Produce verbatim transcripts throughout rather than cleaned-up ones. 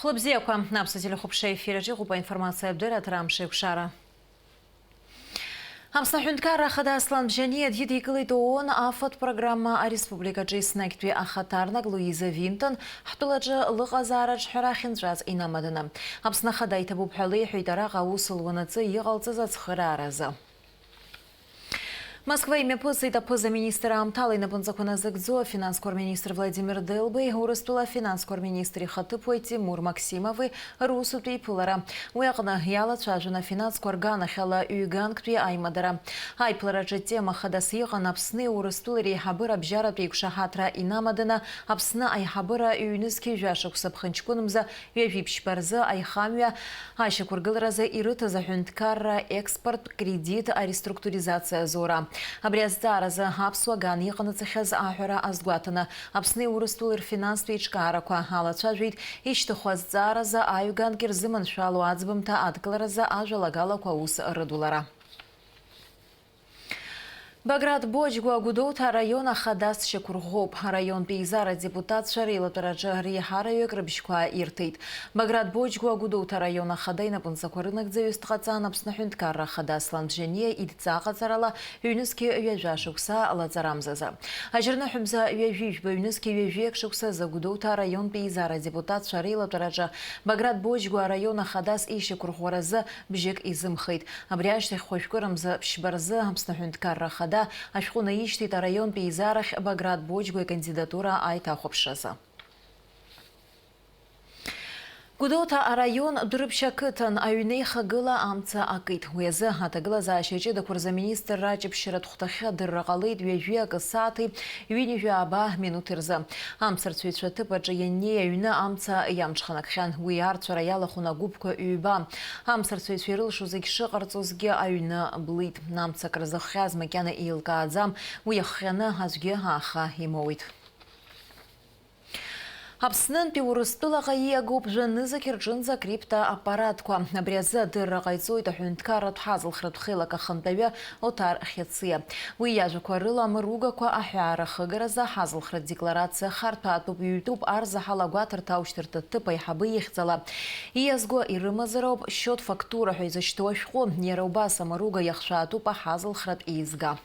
Хәлыбзиақәа, Аԥсуа телехәаԥшра ефир аҿы иҟоуп аинформациатә дырраҭара Амш еиқәшара. Аԥсны аҳәынҭқарра ахада Аслан Бжьаниа дидикылеит ООН афатә программа ареспубликаҿы еснагьтәи ахаҭарнак Луиза Винтон ҳтәылаҿы лыҟазаараҿ ҳәара ахьынҵәаз инамаданы. Аԥсны ахада иҭабуп ҳәа леиҳәеит араҟа аус луанаҵы иҟалҵаз ацхырааразы. Москва имҩаԥысит аԥыза-министр аамҭала инапынҵақәа назыгӡо афинансқәа рминистр Владимир Делбеи, Урыстәыла афинансқәа рминистр ихаҭыԥуаҩ Тимур Максимови русутә еиԥылара. Уи аҟны иалацәажәон афинансқәа рганахьала ҩганктәи аимадара. Аиԥылараҿы атема хадас иҟан Аԥсни Урыстәылеи реиҳабыра абжьаратә еиқәшаҳаҭра инамаданы Аԥсны аиҳабыра ҩнызқьи жәа шықәса ԥхынҷкәын мза ҩажәи ԥшьба рзы аихамҩа ашьақәыргыларазы ирыҭаз аҳәынҭқарра експорттә кредит ареструктуризациа азоура. Абри азҵааразы аԥсуа ган иҟанаҵахьаз аҳәара азгәаҭаны, Аԥсни Урыстәылеи рфинанстә еиҿкаарақәа алацәажәеит, ишьҭыху азҵааразы аҩганк ирзыманшәало аӡбымҭа адкыларазы ажәалагалақәа аус рыдулара. Баграт Боџьгәа Гәдоуҭа араион ахадас шьақәырӷәӷәоуп. Араионтә еизара адепутатцәа реилатәараҿы реиҳараҩык рыбжьқәа ирҭеит. Баграт Боџьгәа Гәдоуҭа араион ахада инапынҵақәа рынагӡаҩыс дҟаҵан Аԥсны аҳәынҭқарра ахада Аслан Бжьаниа идҵа ҟаҵарала ҩнызқьи ҩажәа шықәса лаҵарамзазы. Ажьырныҳәа мза ҩажәи жәба ҩнызқьи ҩажәи акы шықәсазы Гәдоуҭа араионтә еизара адепутатцәа реилатәараҿы Баграт Боџьгәа араион ахадас ишьақәырӷәӷәаразы бжьык изымхеит. Абри ашьҭахь хәажәкырамза ԥшьба рзы Аԥсны аҳәынҭқарра ахада ашәҟәы наишьҭит араионтә еизарахь Баграт Боџьгәа икандидатура аиҭахәаԥшразы. Гәдоуҭа араион Дәрыԥшь ақыҭан аҩнеихагыла амца акит. Уи азы аҭагылазаашьа ҷыдақәа рзы аминистрра аҷаԥшьаратә хәҭахьы адырра ҟалеит ҩажәи акы сааҭи ҩынҩажәи ааба минуҭи рзы. Амцарцәаҩцәа аҭыԥ аҿы ианнеи аҩны амца иамҽханакхьан. Уи арцәара иалахәын агәыԥқәа ҩба. Амцарцәаҩцәа ирылшо зегь шыҟарҵозгьы аҩны блит. Амца акрызыхҟьаз макьана еилкааӡам. Уи иахҟьаны аӡәгьы ааха имоуит. Аԥснынтәи Урыстәылаҟа ииагоуп жәанызқь рҿынӡа акриптоаппаратқәа. Абри азы адырра ҟаиҵоит аҳәынҭқарратә ҳазалхратә хеилак ахантәаҩы Оҭар Хьациа. Уи иажәақәа рыла, амыругақәа аҳәаарахыгаразы аҳазалхратә декларациа харҭәаатәуп, иҩтәуп арзаҳал агәаҭарҭа аушьҭырҭа ҭыԥ аиҳабы ихьӡала ииазго ирымазароуп счет-фактура ҳәа изышьҭоу ашәҟәы. Иара убас амыруга иахшәаатәуп аҳазалхратә еизга.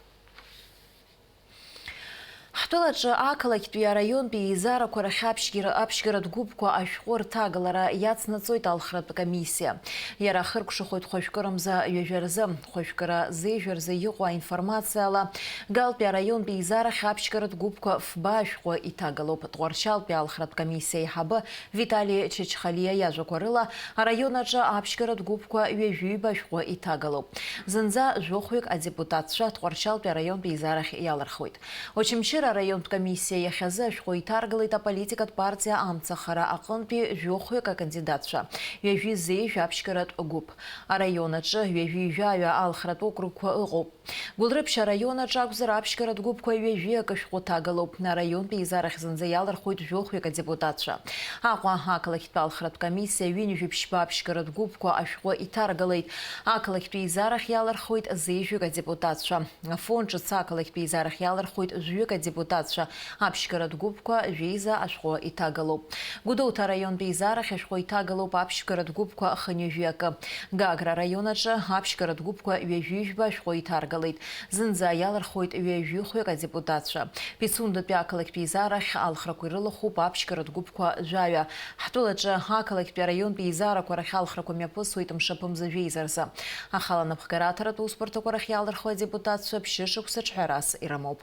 Ҳтәылаҿы ақалақьтәи араионтәи еизарақәа рахь аԥшьгьара-, аԥшьгаратә гәыԥқәа ашәҟәы рҭагалара иацнаҵоит алхратә комиссиа. Иара ахыркәшахоит хәажәкырамза ҩажәа рзы. Хәажәкыра зеижәа рзы иҟоу аинформациала, Галтәи араионтәи еизарахь аԥшьгаратә гәыԥқәа фба ашәҟәы иҭагалоуп. Тҟәарчалтәи алхратә комиссиа аиҳабы Витали Чачхалиа иажәақәа рыла, араион аҿы аԥшьгаратә гәыԥқәа ҩажәи ҩба ашәҟәы иҭагалоуп. Зынӡа жәохәҩык адепутатцәа Тҟәарчалтәи араионтә еизарахь иалырхуеит. Очамчыра араионтә комиссиа иахьазы ашәҟәы иҭаргалеит аполитикатә партиа Амцахара аҟынтәи жәохәҩык акандидатцәа, ҩажәи зеижә аԥшьгаратә гәыԥ. Араион аҿы ҩажәи жәаҩа алхратә округқәа ыҟоуп. Гәылрыԥшь араион аҿы акәзар, аԥшьгаратә гәыԥқәа ҩажәи акы шәҟәы ҭагалоуп. Араионтә еизарахь зынӡа иалырхуеит жәохәҩык адепутатцәа. Аҟәа ақалақьтә алхратә комиссиа ҩынҩажәи ԥшьба аԥшьгаратә гәыԥқәа ашәҟәы иҭаргалеит. Ақалақьтә еизарахь иалырхуеит зеижәҩык адепутатцәа. Афон ҿыц ақалақьтә еизарахь иалырхуеит жәҩык адепутатцәа. Аԥшьгаратә гәыԥқәа жәеиза ашәҟәы иҭагалоуп. Гәдоуҭа араионтә еизарахь ашәҟәы иҭагалоуп аԥшьгаратә гәыԥқәа хынҩажәи акы. Гагра араион аҿы аԥшьгаратә гәыԥқәа ҩажәи жәба ашәҟәы иҭаргалеит. Зынӡа иалырхуеит ҩажәи хәҩык адепутатцәа. Пицундатәи ақалақьтә еизарахь алхрақәа ирылахәуп аԥшьгаратә гәыԥқәа жәаҩа. Ҳтәылаҿы ақалақьтәи араионтә еизарақәа рахь алхрақәа мҩаԥысуеит мшаԥымза жәеиза рзы. Ахала анапхгара аҭаратә усбарҭақәа рахь иалырхуа адепутатцәа ԥшьышықәса ҿҳәарас ирымоуп.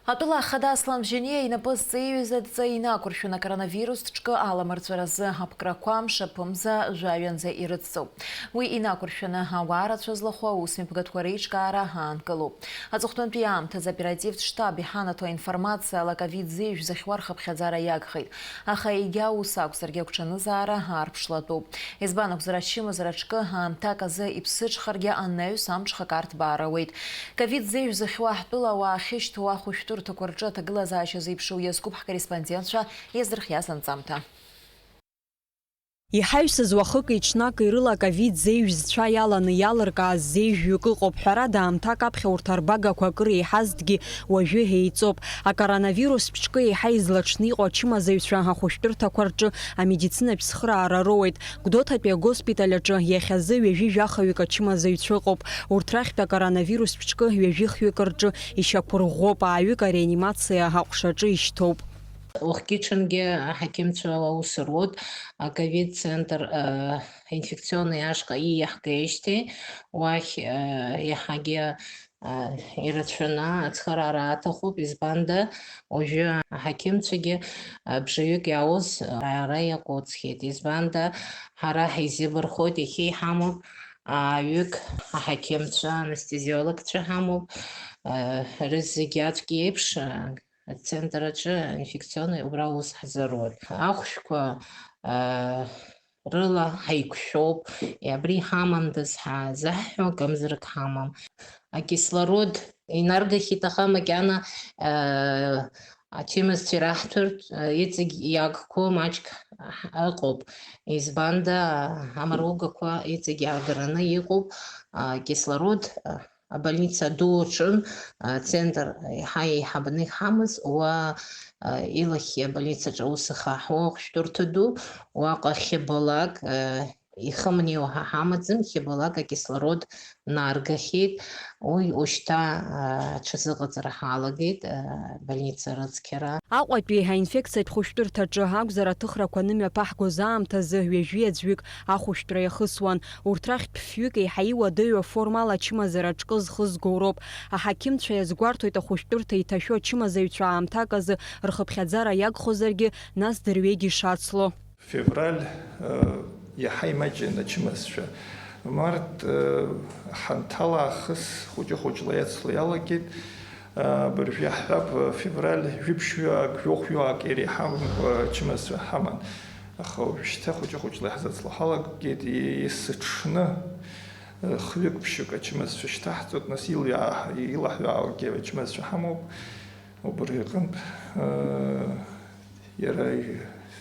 Атәыла ахада Аслан Бжьаниа инапы зҵеиҩыз адҵа инақәыршәаны акоронавирус ҿкы аламырҵәаразы аԥкрақәа мшаԥымза жәаҩанӡа ирыцҵоуп. Уи инақәыршәаны ауаа рацәа злахәу аусмҩаԥгатәқәа реиҿкаара аанкылоуп. Аҵыхәтәантәи аамҭазы оперативтә штаб иҳанаҭо аинформациала, ковид зеижә зыхьуа рхыԥхьаӡара иагхеит. Аха егьа ус акәзаргьы, агәҽанызаара аарԥшлатәуп. Избан акәзар, ачымазара ҿкы аамҭак азы иԥсыҽхаргьы анаҩс амҽхак арҭбаара ауеит. Ковид зеижә зыхьуа ҳтәыла ауаа ахьышьҭоу ахәышәтәырҭақәа рҿы аҭагылазаашьа зеиԥшу иазкуп ҳкорреспондентцәа иаздырхиаз анҵамҭа. Иҳаҩсыз уахыки ҽнаки рыла ковид зеижә зцәа иаланы иалыркааз зеижәҩык ыҟоуп. Ҳәарада, аамҭак аԥхьа урҭ арбагақәа акыр еиҳазҭгьы уажәы еиҵоуп. Акоронавирус ԥшькы еиҳа излаҽны иҟоу ачымазаҩцәа ахәышәтәырҭақәа рҿы амедицинатә цхыраара роуеит. Гәдоуҭатәи агоспиталь аҿы иахьазы ҩажәи жәахаҩык ачымазаҩцәа ыҟоуп. Урҭ рахьтә акоронавирус ԥшькы ҩажәи хҩык рҿы ишьақәырӷәӷәоуп, ааҩык ареанимациа аҟәшаҿы ишьҭоуп. Уахгьы-ҽынгьы аҳақьымцәа аус руеит, аковид центр, э, инфекционный ашҟа ииаҳгеижьҭеи, уахь, э, иаҳагьы, э, ирацәаны ацхыраара аҭахуп, избанда, уажәы аҳақьымцәагьы, э, бжаҩык иаауз, э, ара иаҟәыҵхьеит, избанда, ҳара ҳаизеибархоит, иахьа иҳамоуп, ааҩык аҳақьымцәа, анестезиологцәа ҳамоуп, э, рызегь аӡәк иеиԥш, э, ацентр аҿы инфекционный убра аус ҳзаруеит. Ахәшәқәа, аа, рыла ҳаиқәшәоуп, абри ҳамандаз ҳазаҳҳәо акымзарак ҳамам. Акислород инаргахьеит, аха макьана, аа, ачымазцәа ираҳҭартә, аа, иҵегь иагқәоу маҷк ҳ-, ыҟоуп. Избанда, амаругақәа иҵегь иаагараны иҟоуп, аа, кислород, аа, Абольница ду аҿын, а, центр еиҳа еиҳабны иҳамаз, уа, а, илахь абольницаҿы аус ахаҳуа ахәшәтәырҭа ду, уаҟа хьыбалак, а, ихымнеиуа ҳа ҳамаӡам, хьыбалак акислород наргахьеит, уи ушьҭа, а, аҽазыҟаҵара ҳалагеит, а, больница рыцқьара. Аҟәатәи аинфекциатә хәышәтәырҭаҿы акәзар, аҭыхрақәа анымҩаԥаҳгоз аамҭазы ҩажәи аӡәҩык ахәышәтәра иахысуан. Урҭ рахьтә фҩык еиҳа иуадаҩу аформала ачымазара аҿкы зхызгоу роуп. Аҳақьымцәа иазгәарҭоит ахәышәтәырҭа иҭашәо ачымазаҩцәа аамҭак азы рхыԥхьаӡара иагхозаргьы, нас дырҩегь ишацло. Февраль, э, иаҳа имаҷын ачымазцәа. Март, э, ҳанҭала аахыс хәыҷы-хәыҷла иацло иалагеит. Э, абыржә иаҳҳәап, э, февраль жәиԥшьҩык, жәохәҩык иреиҳамкәа ачымазцәа ҳаман. Аха уажәшьҭа хәыҷы-хәыҷла иаҳзацло ҳалагеит, есыҽны, э, хҩык-ԥшьҩык ачымазцәа шьҭаҳҵоит, нас илҩаа-, илаҳәаауагьы ачымазцәа ҳамоуп. Убри аҟынтә, э, иара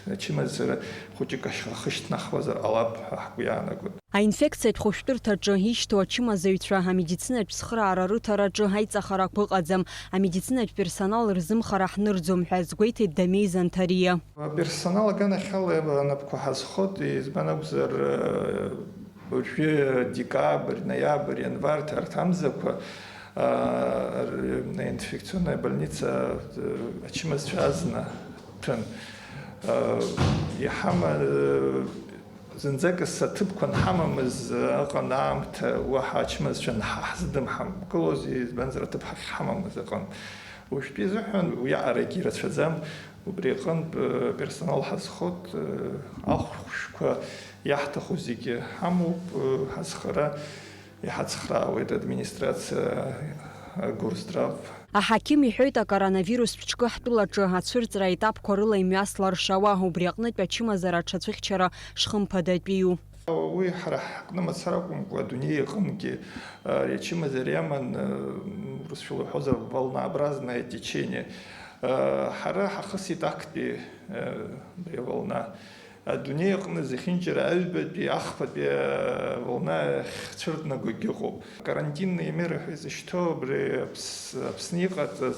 ачымазара хәыҷык ахы шьҭнахуазар ҟалап ҳәа ҳгәы иаанагоит. Аинфекциатә хәышәтәырҭаҿы ишьҭоу ачымазаҩцәа амедицинатә цхыраара рыҭараҿы аиҵахарақәа ыҟаӡам, амедицинатә персонал рзымхара ҳнырӡом ҳәа азгәеиҭеит Дамеи Занҭариа. Аперсонал аганахьала анапқәа ҳазхоит, избан акәзар, уажәы декабрь, ноиабрь, январь, арҭ амзақәа, а, р-, инфекционная больница, а, ачымазцәа азна ҭәын. А, иҳама-, а, зынӡакыс аҭыԥқәа анҳамамыз, а, ыҟан аамҭа, уаҳа ачымазцәа анҳа-, ҳзыдымҳамкылози, избанзар, аҭыԥ ҳахьҳамамыз ыҟан. Уажәтәи изыҳәан уиаҟарагьы ирацәаӡам, убри аҟынтә, э, персонал ҳазхоит, э, ахәшәқәа иаҳҭаху зегьы ҳамоуп, э, ҳазхара иҳацхраауеит администрациа, э, Горздрав. Аҳақьым иҳәоит, акоронавирус ԥшькы ҳтәылаҿы ацәырҵра аетапқәа рыла имҩаслар шауа, убри аҟнытә ачымазара аҽацәыхьчара шхымԥадатәиу. Уи ҳара ҳҟны мацара акәымкәа, адунеи аҟынгьы, а, ари ачымазара иаман, а, урысшәала уҳәозар, волнообразное течение. А, ҳара ҳахысит актәи, а, абри аволна. Адунеи аҟны зехьынџьара аҩбатәи, ахԥатәи, а, волна ахьцәырнагогьы ыҟоуп. Карантинные меры ҳәа изышьҭоу абри Аԥс-, Аԥсны иҟарҵаз,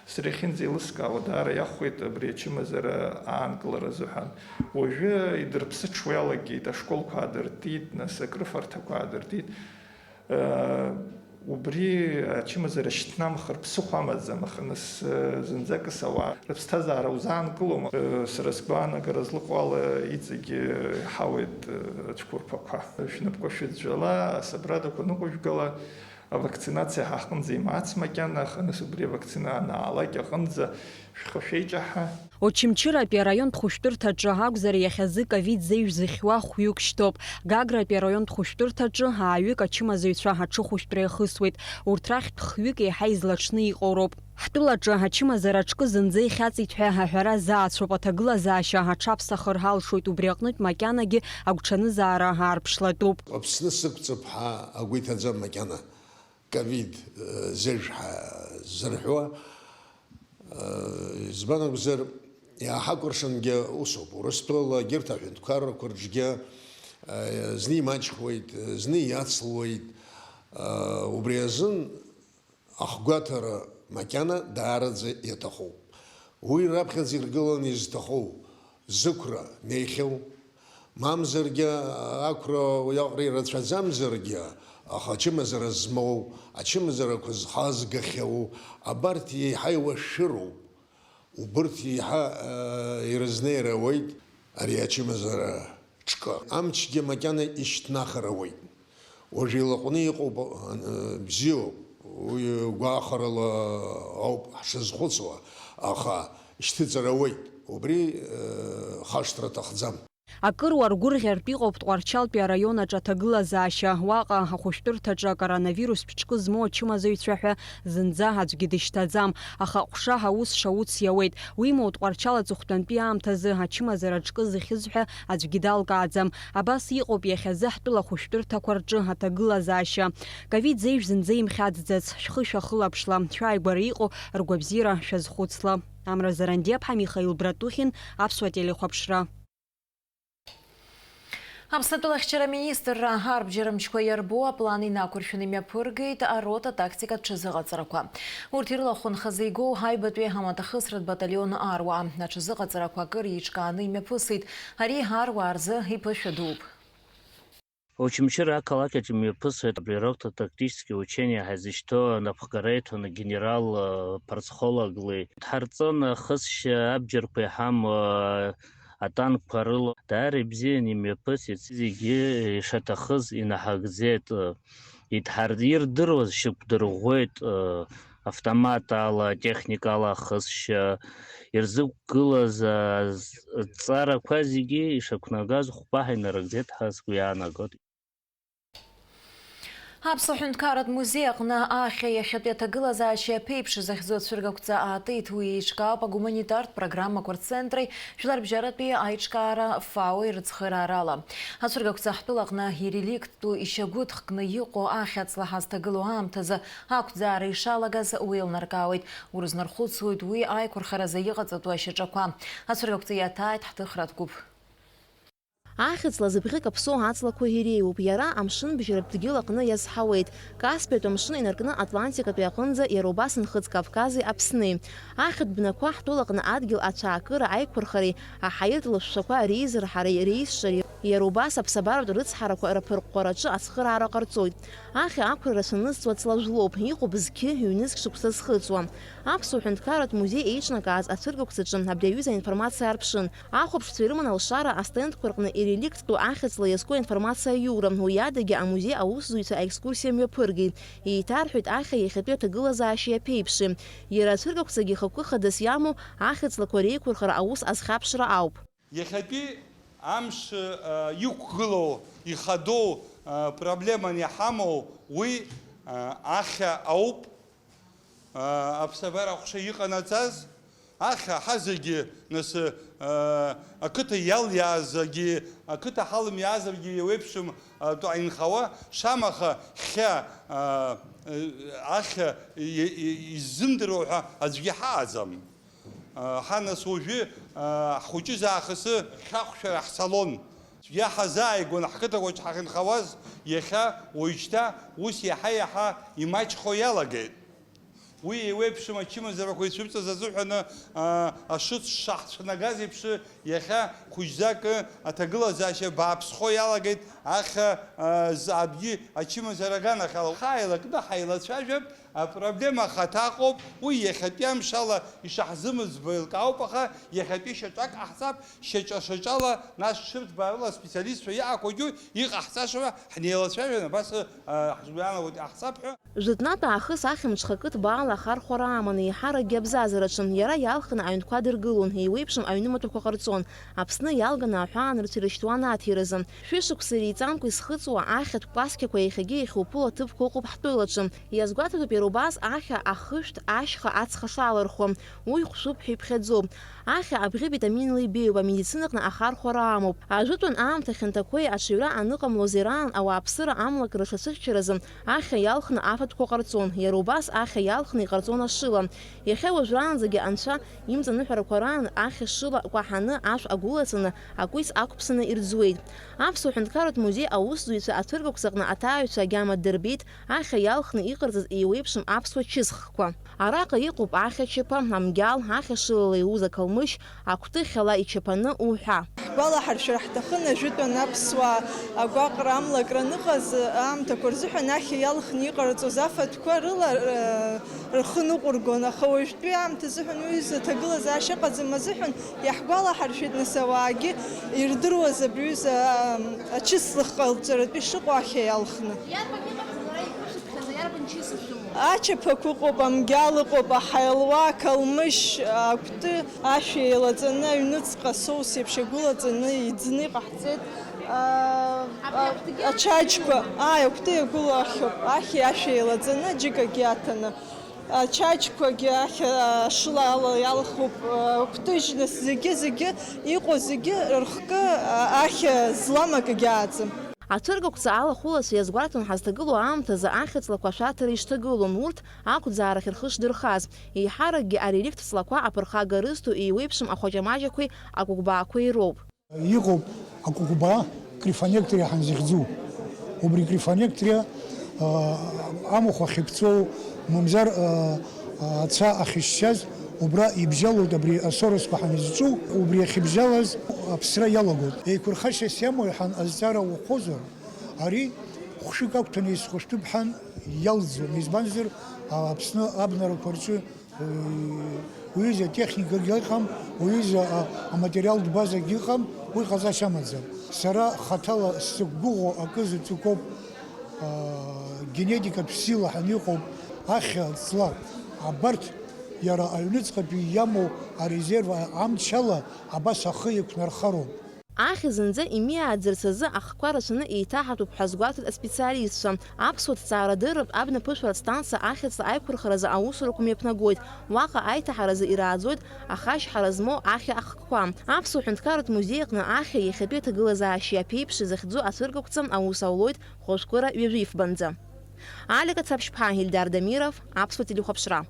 сара иахьынӡеилыскаауа, даара иахәеит абри ачымазара аанкылара азыҳәан. Уажәы идырԥсыҽуа иалагеит, ашколқәа аадыртит, нас акрыфарҭақәа аадыртит. Э, убри ачымазара шьҭнамхыр ԥсыхәа амаӡам, аха нас, э, зынӡакыс ауаа рыԥсҭазаара узаанкылом. Э, сара сгәаанагара злаҟоу ала иҵегьы иҳауеит, э, ацәқәырԥақәа. Шәнапқәа шәыӡәӡәала, асабрадақәа ныҟәыжәгала. Авакцинациа ҳаҟынӡа имаац макьана, аха нас убри авакцина анаалак аҟынӡа шәхы шәеиҷаҳа. Очамчыратәи араионтә хәышәтәырҭаҿы акәзар, иахьазы ковид зеижә зыхьуа хәҩык шьҭоуп. Гагратәи араионтә хәышәтәырҭаҿы ааҩык ачымазаҩцәа аҽыхәышәтәра иахысуеит. Урҭ рахьтә хҩык еиҳа излаҽны иҟоу роуп. Ҳтәылаҿы ачымазара аҿкы зынӡа ихьаҵит ҳәа аҳәара заацәоуп, аҭагылазаашьа аҽаԥсахыр ҳалшоит, убри аҟнытә макьанагьы агәҽанызаара аарԥшлатәуп. Аԥсны сықәҵып ҳәа агәы иҭаӡам макьана. Ковид, э, зеижә ҳәа зырҳәуа, э, избан акәзар, Иааҳакәыршангьы усоуп, Урыстәыла егьырҭ аҳәынҭқаррақәа рҿгьы, э, зны имаҷхуеит, зны иацлуеит. Э, убри азын ахгәаҭара макьана даараӡа иаҭахуп. Уи раԥхьаӡа иргыланы изҭаху зықәра неихьоу, мамзаргьы ақәра уиаҟара ирацәаӡамзаргьы, аха ачымазара змоу, ачымазарақәа зхазгахьоу, абарҭ еиҳа иуашәшәыроуп. Убырҭ еиҳа, э, ирызнеир ауеит ари ачымазара ҿкы. Амчгьы макьана ишьҭнахыр ауеит. Уажә илаҟәны иҟоуп, э, бзиоуп, уи гәахәарала ауп ҳшазхәыцуа, аха ишьҭыҵыр ауеит. Убри, э, хашҭра аҭахӡам. Акыр уаргәырӷьартә иҟоуп Тҟәарчалтәи араион аҿы аҭагылазаашьа. Уаҟа, ахәышәтәырҭаҿы, акоронавирустә ҿкы змоу ачымазаҩцәа ҳәа зынӡа аӡәгьы дышьҭаӡам, аха аҟәша аус шауц иауеит. Уимоу, Тҟәарчал аҵыхәтәантәи аамҭазы ачымазара ҿкы зыхьыз ҳәа аӡәгьы далкааӡам. Абас иҟоуп иахьазы ҳтәыла ахәышәтәырҭақәа рҿы аҭагылазаашьа. Ковид зеижә зынӡа имхьаӡӡац, шәхы шәахылаԥшла, шәааигәара иҟоу ргәабзиара шәазхәыцла. Амра Зарандиаԥҳа, Михаил Братухин, Аԥсуа телехәаԥшра. Аԥсны ахьчара министрра арбџьар мчқәа иарбоу аплан инақәыршәаны имҩаԥыргеит арота тактикатә ҽазыҟаҵарақәа. Урҭ ирылахәын хазы игоу аҩбатәи амаҭахысратә баталион аруаа. Аҽазыҟаҵарақәа акыр еиҿкааны имҩаԥысит. Ари аруаа рзы иԥышәа дууп. Очамчыра ақалақь аҿы имҩаԥысуеит абри рота-тактические учения ҳазышьҭоу анапхгара иҭон агенерал, э, Парцхола Аглы. Дҳарҵон ахысшьа абџьарқәа иҳамоу, э, атанкқәа рыла. Даара ибзиан имҩаԥысит, зегьы ишаҭахыз инаҳагӡеит. Идҳар-, ирдыруаз шьақәдырӷәӷәеит, э, автомат ала, техника ала ахысшьа, ирзықәгылаз, э, з-, зҵаарақәа зегьы ишақәнагаз хәба ҳаинарыгӡеит ҳәа сгәы иаанагоит. Аԥсуа ҳәынҭқарратә музеи аҟны ахьа иахьатәи аҭагылазаашьа аԥеиԥш захьӡу ацәыргақәҵа аатит. Уи еиҿкаауп агуманитартә программақәа рцентри жәларбжьаратәи аиҿкаара фао ирыцхыраарала. Ацәыргақәҵа ҳтәылаҟны иреликттәу ишьагәыҭхкны иҟоу ахьа аҵла ҳазҭагылоу аамҭазы ақәӡаара ишалагаз уеилнаркаауеит. Урызнархәыцуеит уи аиқәырхаразы иҟаҵатәу ашьаҿақәа. Ацәыргақәҵа иаҭааит ҳҭыхратә гәыԥ. Ахьаҵла зыбӷьы каԥсоу аҵлақәа иреиуоуп. Иара амшынбжьаратә дгьыл аҟны иазҳауеит. Каспиатә амшын инаркны Атлантикатәи аҟынӡа, иара убас Нхыҵ Кавкази Аԥсни. Ахьатә бнақәа ҳтәылаҟны адгьыл ацәаакыра аиқәырхареи аҳаиртә лышәшәақәа реизырҳареи реизшареи, иара убас аԥсабаратә рыцҳарақәа рыԥырҟәҟәараҿы ацхыраара ҟарҵоит. Ахьа ақәра рацәаны зҵуа ҵла жәлоуп, иҟоуп зқьы, ҩнызқь шықәса зхыҵуа. Аԥсуа ҳәынҭқарратә музеи еиҿнакааз ацәыргақәҵаҿы абри аҩыза аинформациа аарԥшын. Ахәаԥшцәа ирыман алшара астендқәа рҟны иреликттәу ахьаҵла иазку аинформациа аиура, уи адагьы амузеи аусзуҩцәа аекскурсиа мҩаԥыргеит. Еиҭарҳәеит ахьа иахьатәи аҭагылазаашьеи аԥеиԥши. Иара ацәыргақәҵагьы хықәкы хадас иамоу ахьаҵлақәа реиқәырхара аус азхьаԥшра ауп. Иахьатәи амш, а, иқәгылоу, ихадоу, а, проблеман иҳамоу уи, а, ахьа ауп. Аԥсабара аҟәша иҟанаҵаз, ахьа ҳазегьы, нас, ақыҭа иалиаазаргьы, ақыҭа ҳалымиаазаргьы еиуеиԥшым атәы инхауа, шамаха хьа, ахьа иззымдыруа ҳәа аӡәгьы ҳаҟаӡам. Ҳа, нас, уажәы ҳхәыҷыз аахысы хьахәшәара ҳцалон. Цәгьа ҳазааигәан ҳқыҭақәаҿ ҳахьынхауаз, иахьа уажәшьҭа ус иаҳа-иаҳа имаҷхо иалагеит. Уи еиуеиԥшым ачымазарақәа ицәырҵыз азыҳәаны, аа, ашыц шаҳцәнагаз еиԥш, иахьа хәыҷӡакы аҭагылазаашьа бааԥсхо иалагеит, ахьа, аа, забгьы ачымазара аганахьала. Ҳаилакны ҳаилацәажәап, апроблема ахаҭа ыҟоуп, уи иахьатәи амшала ишаҳзымыӡбо еилкаауп, аха иахьатәи шьаҿак ҟаҳҵап, шьаҿа-шьаҿала, нас ҽырҭбаарыла аспециалистцәа иҟақәагьы иҟаҳҵаша ҳәа ҳнеилацәажәан, абас, аа, ҳзгәаанагоит иҟаҳҵап ҳәа. Жәытәнатә аахыс ахьымӡӷ акы ҭбаала ахархәара аман, еиҳаракгьы абзазараҿы. Иара иалхны аҩнқәа дыргылон, еиуеиԥшым аҩнымаҭәақәа ҟарҵон, Аԥсны иалганы аҳәаанырцә ирышьҭуан аҭиразы. Шәышықәса иреиҵамкәа изхыҵуа ахьатә кәасқьақәа иахьагьы иахьуԥыло аҭыԥқәа ыҟоуп ҳтәылаҿы. Иазгәаҭатәуп Убас ахьа ахышәҭ ашьха ацха шалырхуа, уи хәшәуп ҳәа иԥхьаӡоуп. Ахьа абӷьы витаминла ибеиоуп, амедицинаҟны ахархәара амоуп. Ажәытәан аамҭа хьанҭақәеи аҽаҩра аныҟамлоз ираан ауааԥсыра амлакра шацәыхьчаразы ахьа иалхны афатәқәа ҟарҵон, иара убас ахьа иалхны иҟарҵон ашыла. Иахьа уажәраанӡагьы анцәа имҵаныҳәарақәа раан ахьа шыла кәаҳаны ашә агәылацаны акәиц ақәԥсаны ирӡуеит. Аԥсуа ҳәынҭқарратә музеи аусзуҩцәа аҭыргақәҵаҟны аҭааҩцәа агьама дырбеит, ахьа иалхны иҟарҵаз еиуеиԥшым аԥсуа чысхқәа. Араҟа иҟоуп ахьа чаԥа, амгьал, ахьа шылала иуз ақалмышь, акәты хьала ичаԥаны уҳәа. Ҳгәалаҳаршәар ҳҭахын ажәытәан аԥсуаа агәаҟра амлакра аныҟаз аамҭақәа рзыҳәан ахьа иалхны иҟарҵоз афатәқәа рыла, э, рхы ныҟәыргон, аха уажәтәи аамҭа азыҳәан уи изы аҭагылазаашьа ыҟаӡам азыҳәан иаҳгәалаҳаршәеит, нас, ауаагьы ирдыруаз абри аҩыза, а, ачысхлых ҟалҵаратәы ишыҟоу ахьа иалхны. Иарбан иҟарҵаз ара игәышәыԥхьаӡа, иарбан чысс шәымоу? Ачаԥақәа ыҟоуп, амгьал ыҟоуп, аҳаилуа, ақалмышь, акәты, ашәа еилаҵаны, аҩныҵҟа соус еиԥш иагәылаҵаны иӡны иҟаҳҵеит. А, абри а, акәтыгьы ачаџьқәа, ааи, акәты иагәылахьоуп, ахьи ашәа еилаҵаны, џьыкагьы аҭаны. Ачаџьқәагьы ахьа шыла ала иалхуп, акәтыжь, нас зегьы, зегьы, иҟоу зегьы рыхкы, а, ахьа злам акгьы ааӡам. Аҭыргақәҵа алахәылацәа иазгәарҭон ҳазҭагылоу аамҭазы ахьаҵлақәа ашәарҭара ишҭагылон урҭ ақәӡаарахь рхы шдырхаз. Еиҳаракгьы ареликттә ҵлақәа аԥырхага рызҭо еиуеиԥшым ахәаҷамаҷақәеи акәыкәбаақәеи роуп. Иҟоуп акәыкәбаа, крифонекториа ҳәа зыхьӡу. Убри крифонекториа, а, амахә ахьыԥҵәоу, мамзар, а, а, ацәа ахьышьшьаз, убра ибжьалоит абри асоросқәа ҳәа изҿу, убри ахьыбжьалаз аԥсра иалагоит. Еиқәырхашьас иамои ҳәа азҵаара уҟәозар, ари хәшәык агәҭаны исхәышәтәып ҳәа иалӡом, избанзар, а, Аԥсны абнарақәа рҿы Уи-, уҩыза атехникагьы ыҟам, уҩыза а-, аматериалтә базагьы ыҟам, уи ҟазашьа амаӡам. Сара хаҭала сзықәгәыӷуа акы заҵәык ауп, а, генетикатә сила ҳәа иҟоуп, ахьа, ҵла, абарҭ иара аҩныҵҟатәи иамоу арезерв а-, амчала абас ахы еиқәнархароуп. Ахьӡ зынӡа имиааӡарц азы ахқәа рацәаны еиҭаҳатәуп ҳәа азгәарҭеит аспециалистцәа. Аԥсуа ҭҵаарадырратә абнаԥышәаратә станциа ахьӡла аиқәырхаразы аусурақәа мҩаԥнагоит. Уаҟа аиҭаҳаразы ирааӡоит ахашьҳара змоу ахьа ахкқәа. Аԥсуа ҳәынҭқарратә музеи аҟны ахьа иахьатәи аҭагылазаашьеи аԥеиԥши захьӡу аҭыргақәҵа аус аулоит хәажәкыра ҩажәифбанӡа. Алика Цаԥшьԥҳа, Ильдар Дамиров, Аԥсуа телехәаԥшра.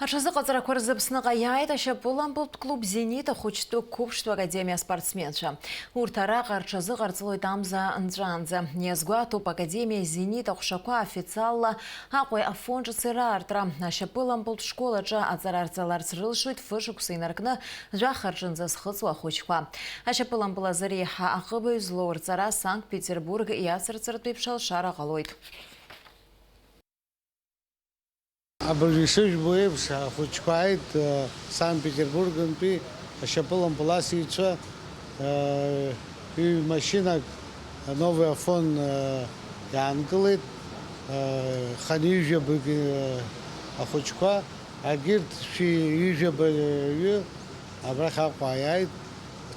Аҽазыҟаҵарақәа рзы Аԥсныҟа иааит ашьапылампылтә клуб «Зенит» ахәыҷтәы қәыԥштәы академиа аспортсменцәа. Урҭ араҟа рҽазыҟарҵалоит амза нҵәаанӡа. Иазгәаҭоуп, академиа «Зенит» аҟәшақәа официалла Аҟәеи Афон ҿыц раартра. Ашьапылампылтә школ аҿы аҵара рҵаларц рылшоит фышықәса инаркны жәаха рҿынӡа зхыҵуа ахәыҷқәа. Ашьапылампыл азы реиҳа аҟыбаҩ злоу рҵара Санкт-Петербург иацырҵартә еиԥш алшара ҟалоит. Абыржә ишыжәбо еиԥш, ахәыҷқәа ааит, э, Санкт-Петербургнтәи ашьапылампыласыҩцәа, э, ҩ-машьынак Новый Афон, э, иаанкылеит, э, хынҩажәаба, э, ахәыҷқәа, агьырҭ шәи ҩажәаба ҩы Абрахь Аҟәа иааит,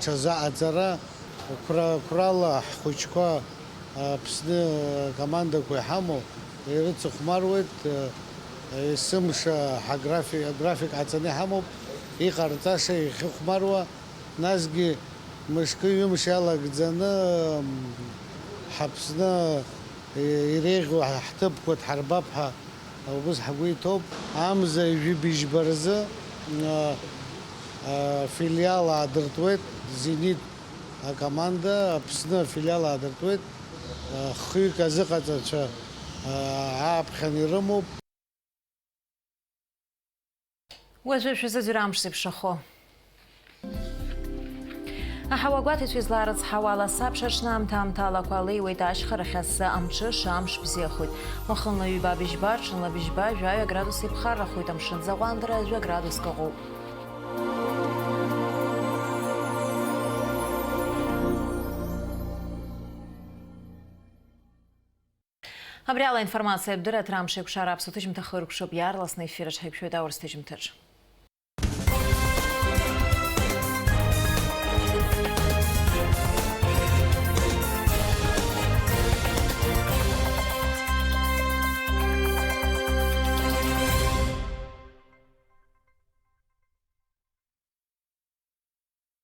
ҽазы аҵара, қәра-, қәрала ҳхәыҷқәа, Аԥсны акомандақәа иҳамоу ирыцыхәмаруеит, есымша ҳаграфи-, аграфик ҟаҵаны иҳамоуп, иҟарҵаша иахьыхәмаруа, насгьы мышкы-ҩымш иалагӡаны, м, ҳАԥсны иреиӷьу ҳҭыԥқәа дҳарбап ҳәа Убыс ҳгәы иҭоуп. Амза ҩажәи быжьба рзы, а, а, филиал аадыртуеит, «Зенит» акоманда Аԥсны афилиал аадыртуеит. А, хҩык азыҟаҵацәа, а, ааԥхьан ирымоуп. Уажәы шәзыӡырҩ амш зеиԥшрахо. Аҳауа гәаҭаҩцәа излаарыцҳауа ала, саԥшаҽны аамҭа-аамҭалақәа алеиуеит ашьхарахь асы, амҽыша, амш бзиахоит. Уахынла ҩба быжьба, ҽынла быжьба, жәаҩа градус еиԥхаррахоит, амшын аӡы аҟәандара жәа градуск ыҟоуп. Абри ала аинформациатә дырраҭара «Амш еиқәшара» аԥсуа ҭыжьымҭа хыркәшоуп, иаарласны ефираҿ ҳаиқәшәоит аурыс ҭыжьымҭаҿ.